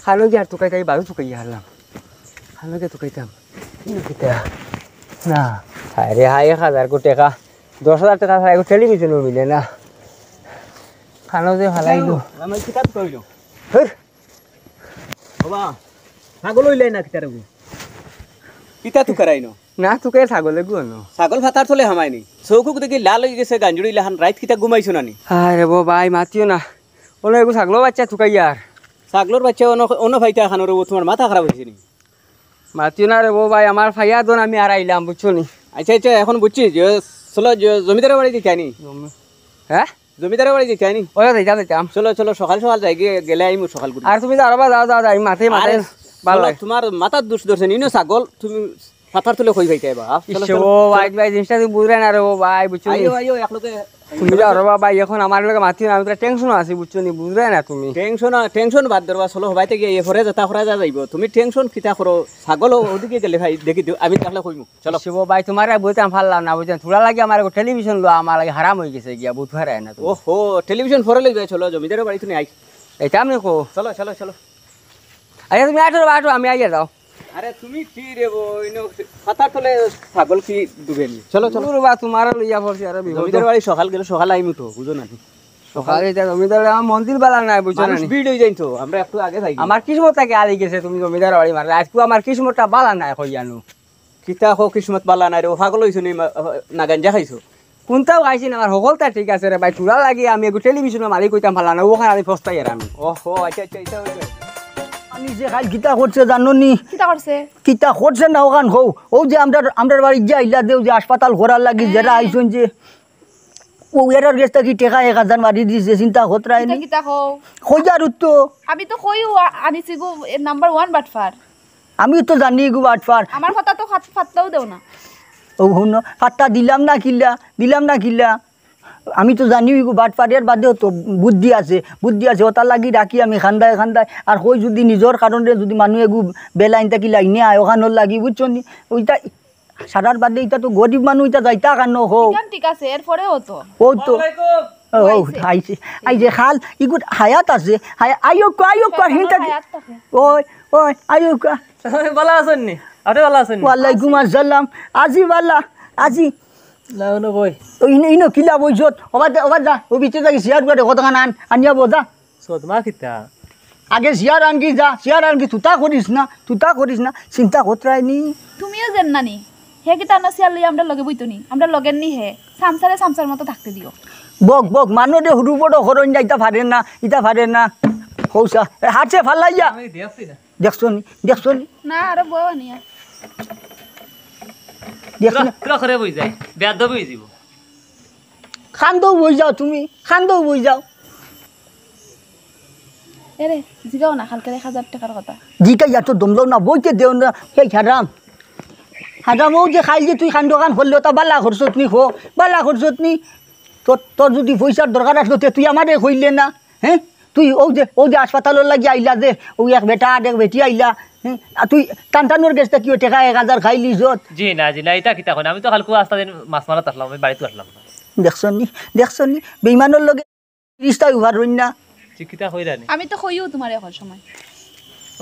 কানো গিয়া আর তুকাইতাম, বারো তুকাইয়া হারলাম, কানো গিয়া তুকাইতাম। কিতা? না, হায় রে হায়, এক হাজার গো টেকা, দশ হাজার টেকা ছাড়া এগো টেলিভিশনও মিলে না। খানো যে ফালাইলো। আমার কিতাব কইলো। হেই! বাবা, ছাগল অইলাই না কিতার গো? কিতা তুকারাইনো? না, তুকাই ছাগলে গো আনো। ছাগল ফাতার তলে হামায়নি। চউখো দেখি লাল অই গেছে, গাঞ্জুড়ি লাখান, রাইত কিতা ঘুমাইছো না নি? আরে বো ভাই, মাতিও না। অনো এগু ছাগলর বাইচ্চা তুকাইয়ার। ছাগলর বাইচ্চা অনো, অনো ফাইতা খানো রে বো, তুমার মাথা খারাপ অইছে নি? মাতিও না রে বো ভাই, আমার ফাইয়া দন আমি আর আইলাম, বুঝছো নি? আচ্ছা, আচ্ছা, এখন বুঝছি যে চলো যে জমিদারের বাড়ি যাইতায় নি। জমি-, হ্যাঁ? জমিদারের বাড়ি যাইতায় নি। ওই যাইতাম, যাইতাম। চলো, চলো, সকাল সকাল যাই গিয়া, গেলে আইমু সকাল করি। আর তুমি যাও রে বা, যাও, যাও, যাও, আমি মাতে, মাতে আরে, ভালা চলো, লাগে। তুমার মাথার দোষ ধরছে নি, ইনো ছাগল, তুমি ফাতার তলে কই ফাইতায় বা? চলো, ইস, চলো, ও চলো। ভাই, ভাই, জিনিসটা তুমি বুঝরায় না রে বো ভাই, বুঝছো তুমি নি? আইও, আইও, একলগে তুমি যাও রে বা ভাই, এখন আমার লগে মাতিও না, আমি তো টেনশনো আছি, বুঝছো নি? বুঝরায় না তুমি। টেনশন, টেনশন বাদ দেও বা, চলো, হবাইতে গিয়া এ পরে যেতা করা যা যাইবো। তুমি টেনশন কিতা করো? ছাগল ও-, ওদিকে গেলে ভাই, দেখি দিও, আমি তাহলে কইমু। চলো। ইস, ও ভাই, তুমারে বুঝতাম পারলাম না, বুঝছো নি? থুড়া লাগি আমার এগু টেলিভিশন লওয়া, আমার লাগি হারাম অই গেছে গিয়া, বুঝরায় না তুমি। ওহো, টেলিভিশন পরে লইবে, চলো, জমিদারের বাড়ি তুমি আই। যাইতাম নি কো? চলো, চলো, চলো। আচ্ছা, তুমি আটো রে বা, আটো, আমি আইয়া যাও। আরে তুমি কি রে বো, ইনো ফাতার তলে ছাগল কি ডুবে নি? চলো, চলো। দূর বা, তুমারে লইয়া পড়ছি, আরে বিপদ। জমিদার বাড়ি সকাল গেলে সকাল আইমু তো, বুঝো না নি? সকাল এটা জমিদার, আমার মন্দির বালা নাই, বুঝছো না মানুষ নি? ভিড় অই যাইন তো, আমরা একটু আগে যাই। আমার কিসমত থাকি আলি গেছে, তুমি জমিদার বাড়ি মারলে। আইজকু আমার কিসমতটা বালা নাই, কইয়ানু। কিতা কও কিসমত বালা নাই রে, ও পাগল অইছো নি, মা-, না গাঞ্জা খাইছো? কুনটাও খাইছি না, আমার হকলতা ঠিক আছে রে ভাই, থুড়া লাগি আমি এগু টেলিভিশনর মালিক অইতাম পারলাম না, অখান আমি পস্তাইয়ার আমি। ওহো, আচ্ছা, আচ্ছা, ইটা অইছে। আমি যে কাইল কিতা করছে জানো নি? কিতা করছে? কিতা করছে না অখান কও। অউ যে আমরার, আমরার বাড়িত যে আইলা দেও যে হাসপাতাল করার লাগি যেরা হ্যাঁ। আইছইন যে, অউ এরার গেছ থাকি টেকা এক হাজার মারি দিছে, চিন্তা কররায় নি? কিতা কও? কইয়ার উত্তর। আমি তো কইউ আ-, আনিছি গো, এ নাম্বার ওয়ান বাটফার। আমি তো জানি গো বাটফার। আমার কথা তো ফাত-, ফাত্তাও দেও না। অউ হুনো, ফাত্তা দিলাম না কিলা, দিলাম না কিলা। আমি তো জানি গো বাটফার, এর বাদেও তো বুদ্ধি আছে, বুদ্ধি আছে, অতার লাগি রাখি আমি খান্দায় খান্দায়। আর কই যুদি নিজর কারণে যুদি মানুষ এগু বেলাইন থাকি লাইনে আয়, অখানর লাগি, বুঝছো নি? অইটা সারার বাদে ইতা তো গরিব মানুষ, ইতা যাইতা কানো কও। ইখান ঠিক আছে, এরপরেও তো। অউ তো। আসসালামু আলাইকুম। ও, ও, আইছে। আইছে, আইছে, খাল, ইগুর হায়াত আছে, হায়া-, আইউক্কা, আইউক্কা, সে হিনতা দি-, হায়াত থাকে। ওই, ওই, আইউক্কা। ভালা আছইন নি? আপনে ভালা আছইন নি? ওয়ালাইকুম আসসালাম। আজি ভালা, আজি। লাও না বই। ও, ইনো, ইনো কিলা বইছত? ওবা দে, ওবা যা, ও ভিতরে থাকি চেয়ার গুয়া দে, কতখান আন, আনিয়া বও যা। সদমা কিতা? আগে চেয়ার আনগি যা, চেয়ার আনগি, তুতা করিস না, তুতা করিস না, চিন্তা কররায় নি। তুমিও যেন নানি, হে কিতা না চেয়ার লইয়া আমরার লগে বইতো নি, আমরার লগের নি হে, সামসারে সামসার মতো থাকতে দিও। বক, বক, মানুরে হুরু বড় করইন না, ইতা পারে না, ইতা পারে না। হৌসা, এ, হাতে ফালাইয়া। আমি দেখছি না। দেখছো নি, দেখছো নি? না, আরো বও আনিয়া। দেখছো না? পুরা, পুরা করে বই যায়, বেয়াদব অই যিবো। খান্দো বই যাও তুমি, খান্দো বই যাও। এরে, জিগাও না, কালকের এক হাজার টেকার কথা। জিগাইয়া তো দম লও না, বইতে দেও না, এই হারাম। হারাম, অউ যে কাইল যে তুই কাণ্ডখান করলে, অতা ভালা করছত নি, কও, ভালা করছত নি। তোর, তোর যুদি পয়সার দরকার আছলো, তে তুই আমারে কইলে না, হে? তুই অউ যে, অউ যে হাসপাতালর লাগি আইলা যে, অউ এক বেটা আর এক বেটি আইলা, হে? আর তুই তান তানর গেছ থাকি অউ টেকা এক হাজার খাইলিছত। জি না, জি না, ইতা কিতা কইন? আমি তো কালকু আস্তা দিন মাছ মারাত আছলাম, আমি বাড়িত আছলাম না। দেখছো নি, দেখছো নি, বেইমানর লগে রিস্তায় উবার রইন না। জি, কিতা কইরা নি? আমি তো কইও তুমারে হর সময়।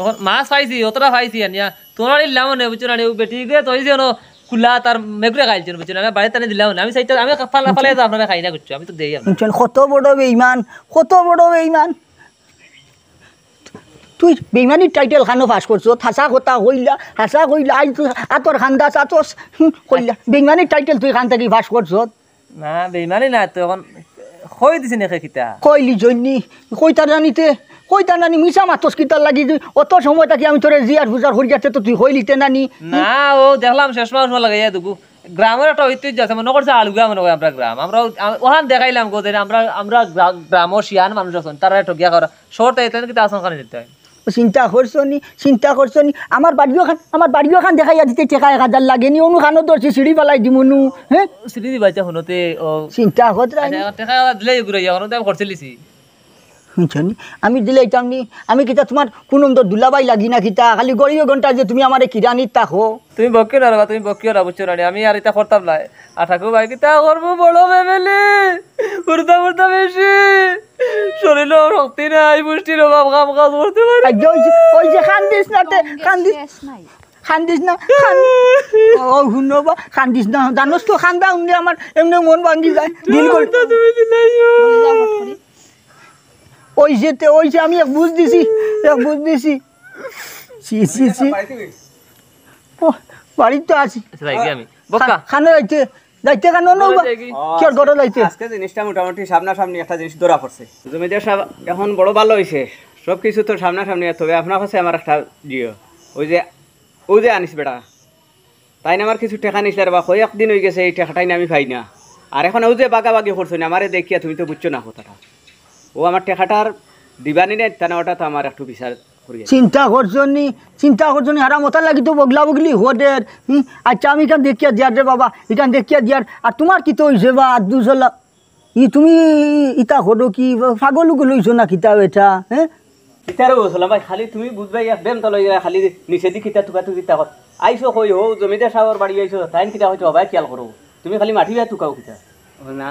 অখন মাছ পাইছি, অতটা পাইছি আনিয়া। তুমার ইলাম নে, বুঝছো না নি? অউ বেটি গে তো অইছে অনো কুলা তার মেগুরে খাইলছে, বুঝছো না? আমি বাড়িত আনি দিলাম না। আমি চাইতে, আমি ফালা ফালাই তো আপনারে খাই না, বুঝছো? আমি তো দেই আপনারে। বুঝছেন, কত বড় বেইমান, কত বড় বেইমান। তুই বেইমানির টাইটেল খানো পাস করছো, হাছা কথা কইলা, হাছা কইলা, আই তুই আতর খান্দা চাতস, হুম, কইলা। বেইমানির টাইটেল তুই খান থাকি পাস করছো। না, বেইমানি না তো, অখন কই দিছি নাকি কিতা? কইলি জন্যি, কইতা নানিতে, কইতা নানি মিছা মাতস কিতার লাগি তুই? অত সময় থাকি আমি তোরে জিয়ার বুজার করি যাতে তো তুই কইলিতে নানি। না, অউ দেখলাম শেষ মাস লাগাইয়া দুগু। গ্রামর একটা ঐতিহ্য আছে, মনো করছে আলুগা মনো করে আমরার গ্রাম। আমরা অউ, আ-, অখান দেখাইলাম গো, যে আমরা, আমরা গ্রা-, গ্রামর শিয়ান মানুষ আছইন, তারারে ঠগিয়া খাওয়ার। শহর থাকি এতদিন কিতা আছইন খানি দিতে হয়। চিন্তা করছো নি, চিন্তা করছো নি? আমার বাড়িও খান, আমার বাড়িও খান দেখাইয়া দিতে টেকা এক হাজার লাগে নি, অনু খানো ধরছি সিঁড়ি ফালাই দিমু নু, হ্যাঁ? সিঁড়ি দিবা ইতা হুনতে, ও। চিন্তা করছো নি? আচ্ছা, টেকা দিলে ঘুরাইয়া, হুনতে আমি খরচ লিছি। হুনছো নি? আমি দিলে ইতাম নি, আমি কিতা তুমার কুনন্দর দুলাভাই লাগি না কিতা? খালি গড়িও ঘন্টা যে তুমি আমারে কিরানিত থাকো। তুমি বকিও না রে বা, তুমি বকিও না, বুঝছো না নি? আমি আর ইতা করতাম না। আর ঠাকুর ভাই কিতা করবো, বড় family, হুরুতা হুরুতা বেশি, শরীরও শক্তি নাই, পুষ্টির অভাব, কাম কাজ করতে পারি না। ওই যে, ওই যে কান্দিস না তে, কান্দিস। শেষ নাই। কান্দিস না, কান-, ও হুনো বা, কান্দিস না। জানোস তো কান্দা হুনলে আমার এমনে মন ভাঙ্গি যায়। দিল করে। তুমি দিলাইও। ওই যে তে, ওই যে আমি এক বুঝ দিছি, এক বুঝ দিছি। ছি, ছি, ছি। ও, বাড়িত তো আছি। আচ্ছা, যাই গি আমি। বক্কা। খা-, খানো যাইতে, যাইতে খানো না বা? যাই গি। কিয়র ঘরো যাইতে? আজকে জিনিসটা মোটামুটি সামনাসামনি একটা জিনিস ধরা পড়ছে। জমিদার সাব এখন বড় ভালা অইছে, সব কিছু তো সামনাসামনি, তবে আপনার কাছে আমার একটা জিও, ওই যে, ওই যে আনিস বেটা, তাইন আমার কিছু টেকা নিছলা রে বা, কয়েক দিন অইগেছে এই টেকাটাইন আমি পাই না। আর এখন অউ যে বাগাবাগি করছইন, আমারে দেখিয়া তুমি তো বুঝছো না কথাটা। অউ আমার টেকাটার দিবা নি না, তা না, ওটা তো আমার একটু বিচার করিয়া। চিন্তা করছো নি, চিন্তা করছো নি, হারাম অতার লাগি তো বগলা বগলি হদের। হুম, আচ্ছা, আমি ইখান দেখিয়া দিয়ার রে বাবা, ইখান দেখিয়া দিয়ার। আর তুমার কিতা অইছে বা, আব্দুল সালাম? ই তুমি ইতা করো কি, পাগল উগল অইছো না কিতা বেটা, হ্যাঁ? ইতারে বলছিলাম ভাই, খালি তুমি বুঝবায় এক বেম তলই খালি নিচেদি কিতা তুকাতুকি কিতা কর। আইছো কই হো, জমিদার সাবর বাড়ি আইছো, তাইন কিতা কইতো হবায় খেয়াল করো। তুমি খালি মাটি বায় তুকাও কিতা? ও না,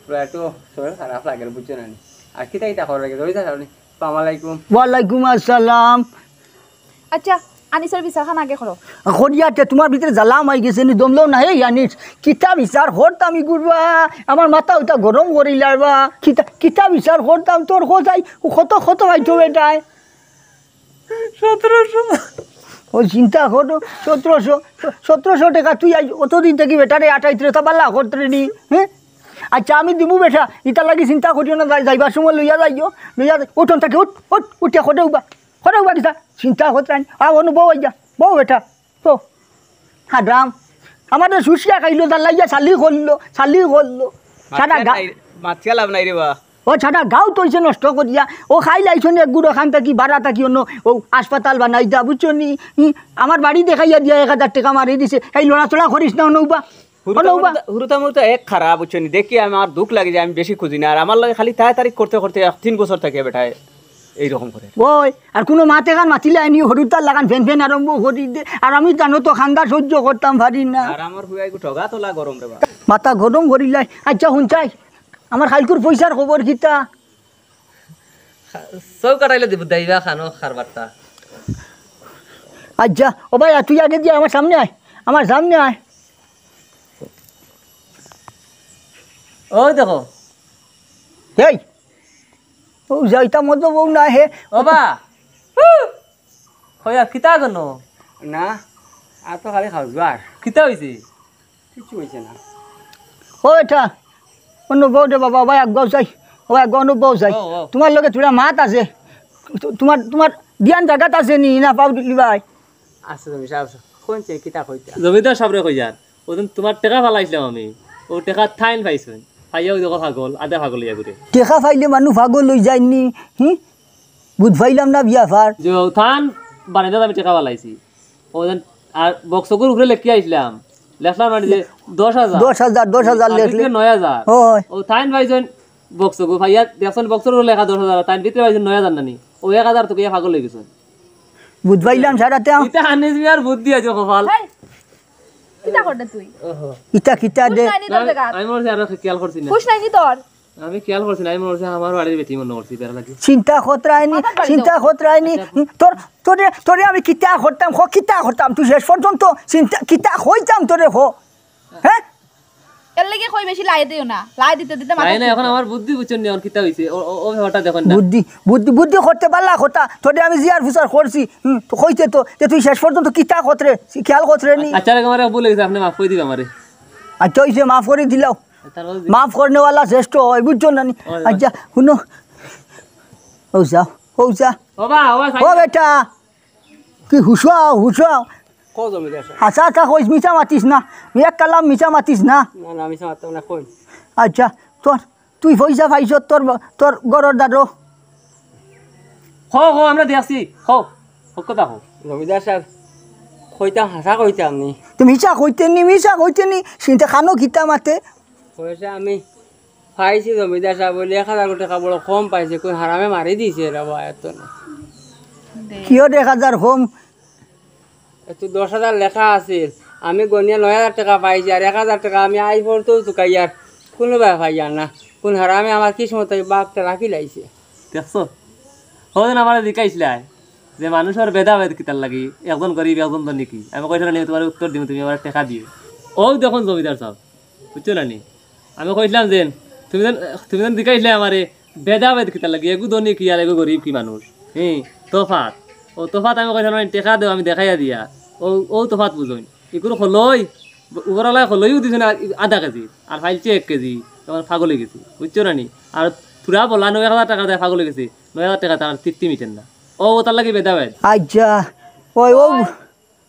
পুরা একটু শরীর খারাপ লাগে, বুঝছো না নি? আর কিতা কিতা করো লাগে, জমিদার সাব নি? আসসালামু আলাইকুম। ওয়ালাইকুম আসসালাম। আচ্ছা, আনিসর বিচার খান আগে করো। করিয়াতে তুমার ভিতরে জ্বালা মাই গেছে নি, দমলো না, এই আনিস, কিতা বিচার করতাম ই গুরবা, আমার মাথা উতা গরম করিলার বা, কিতা, কিতা বিচার করতাম তোর কোথায়, কত, কত পাইতো বেটায়? সতেরোশো। ও চিন্তা করো, সতেরোশো, সতেরোশো টেকা তুই আজ অতদিন থাকি বেটারে আটাইতে তা বালা করতে নি, হ্যাঁ? আচ্ছা, আমি দিমু বেটা, ইতার লাগি চিন্তা করিও না, যাই-, যাইবার সময় লইয়া যাইও, লইয়া যাই-, উঠোন থাকি উঠ, উঠ, উঠিয়া খটে উবা, খটে উবা কিতা? চিন্তা করতে আইন, আ, অনু বউ আইয়া, বউ বেটা, বউ। হারাম, আমারে শুষিয়া খাইলো, জ্বালাইয়া ছালি করলো, ছালি করলো। সারা মাতিয়া গা-, নাই, মাতিয়া লাভ নাই রে বা। ও সারা গাউ তো অইছে নষ্ট করিয়া, ও খাইল আইছো নি এক গুড়ো খান থাকি, বারা থাকি অন্য, ও হাসপাতাল বানাইতা, বুঝছো নি? ই, আমার বাড়ি দেখাইয়া দিয়া এক হাজার টেকা মারি দিছে, এই লড়াচড়া করিস না, অনুবা। হুরুতা মুরুতা, হুরুতা মুরুতা এক খারাপ, বুঝছো নি? দেখি আমার দুখ লাগে যে আমি বেশি খুঁজি না। আর আমার লগে খালি তাড়াতাড়ি করতে করতে এক তিন বছর থাকে বেটায় এইরকম করে। ওই, আর কুনু মাত এখান মাতিলে আইনি হুরুতার লাখান ফেন ফেন আরম্ভ করি দে। আর আমি জানো তো খান্দা সহ্য করতাম পারি না। আর আমার হুয়াই গো ঠগা তোলা গরম রে বা। মাথা গরম করিলাই। আচ্ছা, হুন চাই, আমার খাইলকুর পয়সার খবর কিতা? চউখ কাটাইলে দিব, দাইবা খানো খারবারটা। আচ্ছা, ও ভাই, তুই আগে দিয়া আমার সামনে আয়, আমার সামনে আয়। ওই দেখো। এই, ও যাইতা মতো বউ না হে। ও বা। হইয়া, কিতা জানো? না, আর তো খালি খাওয়া আর। কিতা অইছে? কিচ্ছু অইছে না। ও এটা, অনুভব দে বাবা, ভাই আগুয়াও চাই, ও আগুয়া অনুভব চাই। ও, ও। তুমার লগে থুড়া মাত আছে। তু-, তুমার, তুমার দিয়ান জাগাত আছে নি, না পাও দিলি ভাই? আছে জমিদার সাব, আছে। কোন চে-, কিতা কইতা? জমিদার সাবরে কইয়ার, ওদিন তুমার টেকা ফালাইছিলাম আমি, ও টেকা তাইন পাইছইন, পাইয়া ওই দেখো পাগল, আধা পাগল অইয়া ঘুরে। টেকা পাইলে মানু পাগল অই যায়নি, হি? বুঝ পাইলাম না বিয়াফার। যে তান বারান্দাত আমি টেকা ফালাইছি। ও যেন আর বক্সগুর উপরে লেখিয়া আইছলাম। লেখলাম মানে যে দশ হাজার। দশ হাজার, দশ হাজার আর লেখলে। ভিতরে নয় হাজার। হয়। ও তাইন পাইছইন বক্সগু, পাইয়া দেখছইন বক্সর উপরে লেখা দশ হাজার, তাইন ভিতরে পাইছইন নয় হাজার নানি। ও এক হাজার তো গিয়া পাগল অই গেছইন। বুঝ পাইলাম সারাতে আম- ইতা আনিস মিয়ার বুদ্ধি আছে কপাল। হেই, কিতা করলে তুই? ওহো। ইতা কিতা দে? হুশ নাই নি তোর না, জাগাত? আমি মনে হয় আরো খেয়াল করছি না। হুশ নাই নি তোর? আমি খেয়াল করছি না, আমি মনে করছি আমার বাড়ির বেটি মনে করছি, বেড়া লাগি। চিন্তা খতরায়নি, মাথার বাড়ি চিন্তা দাও। খতরায়নি। আচ্ছা। তোর, তোরে, তোরে আমি কিতা করতাম, খ-, কিতা করতাম? তুই শেষ পর্যন্ত চিন্তা, কিতা কইতাম তোরে, হ? হ্যাঁ? এর লাগি কই বেশি লাই দিও না, লাই দিতে দিতে মাথা নাই, না, এখন আমার বুদ্ধি বুঝছইন নি, এখন কিতা অইছে? ও, ও, ও ব্যাপারটা দেখইন না। বুদ্ধি, বুদ্ধি, বুদ্ধি করতে পারলা কথা। তোরে আমি জিয়ার ফুসার করছি, হুম, তো কইতে তো, যে তুই শেষ পর্যন্ত কিতা খতরে, খেয়াল খতরে নি। আচ্ছা, রে, আমারে ভুল অই গেছে, আপনে মাফ করি দিবা আমারে। আচ্ছা, অইছে, মাফ করি দিলাও। তার বাদে মাফ করনেওয়ালা শ্রেষ্ঠ হয়, বুঝছো না নি? হয়, হয়। আচ্ছা, হুনো। ও যাও, ও যা। ও বা, ও বা, ও বেটা, কি হুশ আও, হুশ আও। কও জমিদার সাব। হাছা হাছা কইস, মিছা মাতিস না। এক কালাম মিছা মাতিস না। না, না, মিছা মাততাম না, কই। আচ্ছা, তোর, তুই পয়সা পাইছস তোর, তোর ঘরর দারো। হো, হো, আমরা দেখছি। হো, হো, কথা হো। জমিদার সাব, কইতাম, হাছা কইতাম নি। তুমি মিছা কইতে নি, মিছা কইতে নি, চিন্তা খানো কিতা মাতে। পয়সা আমি পাইছি জমিদার সাব, বলে এক হাজার টেকা বড় কম পাইছি, কুন হারামে মারি দিছে রে বা, এত না। কিয় এক হাজার কম? এত দশ হাজার লেখা আছিল, আমি গনিয়া নয় হাজার টেকা পাইছি, আর এক হাজার টেকা আমি আইজ পর্যন্ত চুকাইয়ার কুনু বায় পাইয়ার না। কুন হারামে আমার কিসমত বাক্কা রাখি লাইছে। দেখছো? হদিন আমারে জিকাইছলায় যে মানুষর ভেদাভেদ কিতার লাগি, একজন গরিব, একজন ধনী কি? আমি কইছলাম নি, তুমারে উত্তর দিমু, তুমি আমারে টেকা দিও। অউ দেখইন জমিদার সাব, বুঝছো না নি? আমি কইছলাম যে, তুমি যেন, তুমি যেন জিকাইছলায় আমারে, ভেদাভেদ কিতার লাগি, এগু ধনী কি আর এগু গরিব কি মানুষ? হি, তফাত। অউ তফাত আমি কইছলাম, টেকা দেও, আমি দেখাইয়া দিয়া। অউ, অউ তফাত বুঝইন। ইগুর কলই, উপরআলায় কলইও দিছে না আধা কেজি, আর পাইলছে এক কেজি, তখন পাগল অইগেছে, বুঝছো না নি? আর থুড়া বলা নয় হাজার টেকা দিয়া পাগল অইগেছে, নয় হাজার টেকা তার তৃপ্তি মিটের না। অউ, অতার লাগি ভেদাভেদ। আচ্ছা, ওই, ও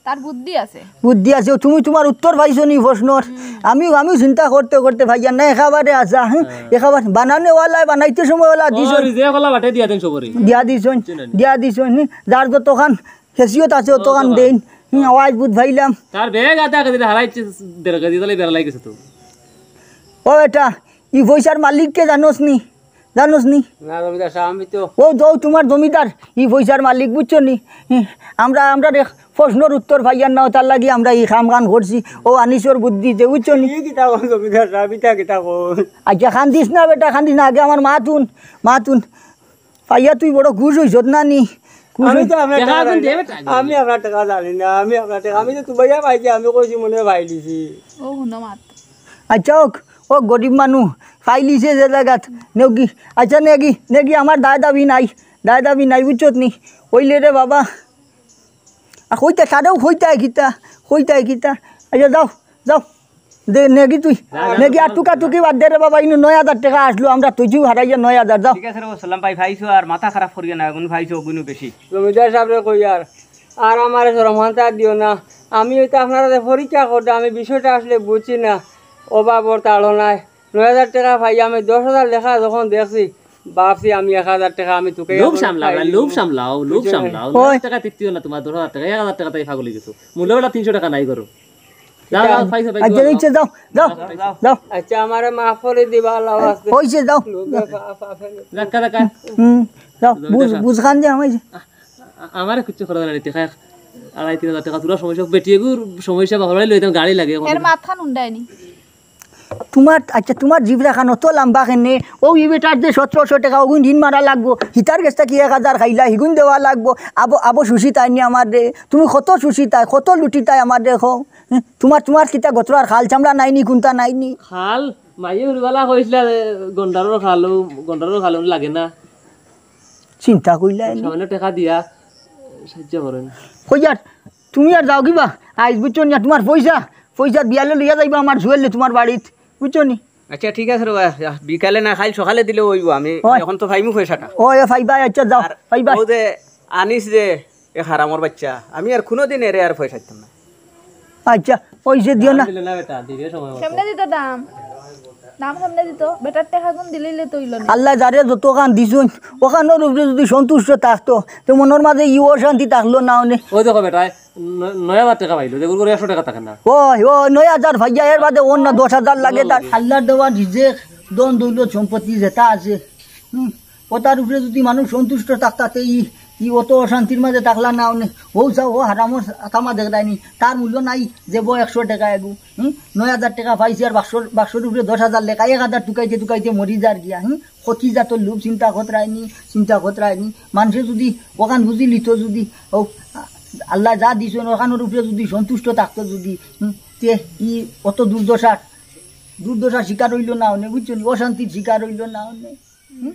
তার বুদ্ধি আছে। বুদ্ধি আছে, তুমি তুমার উত্তর পাইছো নি প্রশ্নর? আমিও, আমিও চিন্তা করতে করতে পাইয়ার না, একেবারে আছা, হি, একেবারে বানানেওয়ালায় বানাইতে সময় ওলা দিছইন। ও, রিজেক ওলা বাটে দিয়া দেইন সবরে। দিয়া দিছইন, দিয়া দিছইন, হি, যার যতখান হেসিয়ত আছে অতখান দেইন, হি, আওয়াজ বুঝ পাইলাম। তার ব্যাগ আধা কেজি হারাইছে, দেড় কেজি তাইলে বেড়া লাগি গেছে তো। ও বেটা, ই পয়সার মালিক কে জানোস নি? জানোস নি? না, জমিদার সাব, আমি তো অউ, অউ তুমার জমিদার, ই পয়সার মালিক, বুঝছো নি? হি, আমরা, আমরার প্রশ্নর উত্তর পাইয়ার না, অতার লাগি আমরা ই কাম কান করছি। অউ আনিসর বুদ্ধিতে, বুঝছো নি? ই কিতা কও জমিদার সাব, ইতা কিতা কও? আচ্ছা, কান্দিস না বেটা, কান্দিস না, আগে আমার মাত হুন, মাত হুন। পাইয়া তুই বড় খুশ অইছত না নি? খুশ আমি অই- তো আপনার টেকা টেকা জানি দে না। বেটা। আমি আপনার টেকা জানি না, আমি আপনার টেকা, আমি তো তুমাইয়া পাইছি, আমি কইছি মনে অয় পাইলিছি। ও হুনো মাত। আচ্ছা, অউক, অউক গরিব মানুষ, পাইলিছে যে জাগাত, নেওগি, আচ্ছা, নেগি, নেগি, আমার দায় দাবি নাই, দায় দাবি নাই, বুঝছত নি? অইলে রে বাবা, আর কইতা, তারেও কইতায় কিতা, কইতায় কিতা, আচ্ছা, যাও, যাও, দে, নেগি তুই, নেগি আর তুকাতুকি বাদ দে রে বাবা, ইনো নয় হাজার টেকা আছলো, আমরা তুইও হারাইয়া নয় হাজার, যাও। ঠিক আছে রে, সালাম ভাই, পাইছো আর মাথা খারাপ করিও না, অগুন পাইছো, অগুনউ বেশি। জমিদার সাবরে কইয়ার, আর আমারে শরম খান্তা দিও না, আমি অইতো আপনারারে পরীক্ষা করতে, আমি বিষয়টা আসলে বুঝছি না, অভাবর তাড়নায় নয় হাজার টেকা পাই, আমি দশ হাজার লেখা যখন দেখছি, ভাবছি আমি এক হাজার টেকা আমি তুকাইয়া লোভ সামলাও, পাইলিমু। লোভ সামলাও, লোভ বুঝছো না? সামলাও। ওই। নয় হাজার টেকা তৃপ্তি অয় না তুমার, দশ হাজার টেকা, এক হাজার টেকা তাই পাগল অইগেছো। মূল্য অইলা তিনশো টেকা নাই করো। যাও, যাও, পাইছো, পাইছো, আচ্ছা, যাও। ইচ্ছে যাও, যাও, যাও। আচ্ছা, আমারে মাফ করি দিবা, আল্লাহ ওয়াস্তে। অইছে, যাও। লোভে পা-, পা-, পা-, রাখা, রাখা। হুম, যাও, জমিদার বুঝ, সাব। বুঝ খান যে আমায়। আ-, আ-, আমারে কিচ্ছু করা যায় না, টেকা এক, আড়াই তিন হাজার টেকা, তোরা সমস্যা, বেটি এগুর সমস্যা, বাবা লইতাম গাড়ি লাগে এখন। এর মাথান উন্ডায়নি। তুমার, আচ্ছা, তুমার জিবরা খান অত লাম্বা কেনে? অউ ই বেটার যে সতেরোশো টেকা, অগুন ঋণ মারা লাগবো। হিতার গেছ থাকি এক হাজার খাইলা, হিগুন দেওয়া লাগবো। আবো, আবো শুষিতায় নি আমারে। তুমি কত শুষিতায়, কত লুটিতায় আমারে, কও। হুম, তুমার, তুমার কিতা গতরার খাল চামড়া নাই নি, কুন্তা নাই নি? খাল, মাইয়ে হুরুবালা কইছলা, এ, গন্ডারর খাল, অউ গন্ডারর খাল লাগে না। চিন্তা করিলায় নি। সামান্য টেকা দিয়া সাহায্য করইন। কইয়ার, তুমি আর যাওগি বা, আইজ বুঝছো নি, তুমার পয়সা, পয়সা বিয়ালে লইয়া যাইবা আমার জুয়েলে তুমার বাড়িত, বুঝছো নি? আচ্ছা, ঠিক আছে রে বা, বিকালে না, কাইল সকালে দিলেও অইবো, আমি অয়। এখন তো পাইমু পয়সাটা। অয়, পাইবায়, আচ্ছা, যাও, আর পাইবায়। অউ যে আনিস যে, এ হারামর বাইচ্চা, আমি আর কুনুদিন এরে আর পয়সা দিতাম না। আচ্ছা, অইছে, দিও না। দাম দিলে না বেটা, দিবে সময় মতো। কেমনে দিত দাম? দাম কেমনে দিত? বেটার টেকাগুন দিলাইলে তো অইলো না। আল্লায় যারে যতখান দিছইন, অখানর উপরে যুদি সন্তুষ্ট থাকতো, তে মনর মাঝে ই অশান্তি থাকলো না অনে। অউ দেখো বেটায়, ন-, নয় হাজার টেকা পাইলো, যেগুর ঘরো একশো টেকা থাকে না। অয়, অয়, নয় হাজার পাইয়া, এর বাদে অর না দশ হাজার লাগে তার। আল্লার দেওয়া রিজেক, ধন দৌলত, সম্পত্তি যেতা আছে, হুম, অতার উপরে যুদি মানুষ সন্তুষ্ট থাকতা তে ই, ই অত অশান্তির মাঝে থাকলা না অনে। অউ চাও, অউ হারামর তামা দেখরায়নি, তার মূল্য নাই, যে বউ একশো টেকা এগু, হুম, নয় হাজার টেকা পাইছে আর বাক্সর, বাক্সর উপরে দশ হাজার লেখা, এক হাজার তুকাইতে তুকাইতে মরি যার গিয়া, হুম, কতি জাতর লোভ চিন্তা কররায়নি, চিন্তা কররায়নি। মানষে যুদি অখান বুঝিলিতো যুদি, অউ আল্লায় যা দিছইন অখানর উপরে যুদি সন্তুষ্ট থাকতো যুদি, হুম, তে ই অত দুর্দশার, দুর্দশার শিকার অইলো না অনে, বুঝছো নি? অশান্তির শিকার অইলো না অনে। হুম?